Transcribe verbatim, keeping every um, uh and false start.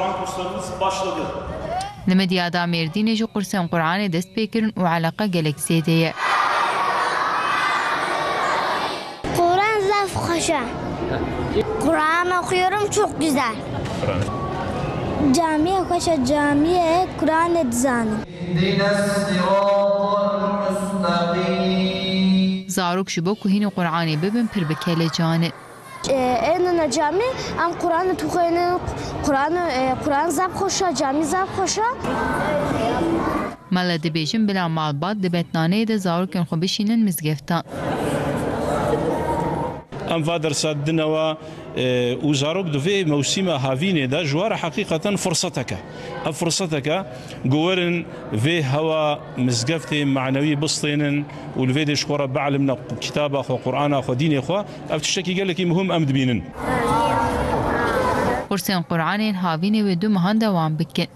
Kur'an kurslarımız başladı. Li Midyada Mêrdînê jî qursên Qur'anê dest pê kirin û eleqa gelek zêde ye. Kur'an zaf xweş e. Kur'an okuyorum, çok güzel. Camiye xweş e, camiye Kur'anê dizanin. اهدنا الصراط المستقيم. Zarok ji bo ku hînî Qur'anê bibin pir bi kelecan in. Ê, ênine camî, em Qur'anê dixwînin, Qur'an, ê, Qur'an zaf xweş e, camî zaf xweş e. Mele dibêjin bila malbat di betnaneyê de zarokên xwe bişînin mizgeftan. Em va dersa dinewa, e, û zarok di vê mewsîma havînê de ji we re heqîqeten firsetek e. Ev firsetek e ku werin vê hewa mizgeftê manewî bistênin û li vê dê ji xwe re bielîmne kitaba xwe, Qur'ana xwe, dînê xwe. Ev tiştekî gelekî muhim em dibînin. Qursên Qur'anên havînê wê du mehan dewam bikin.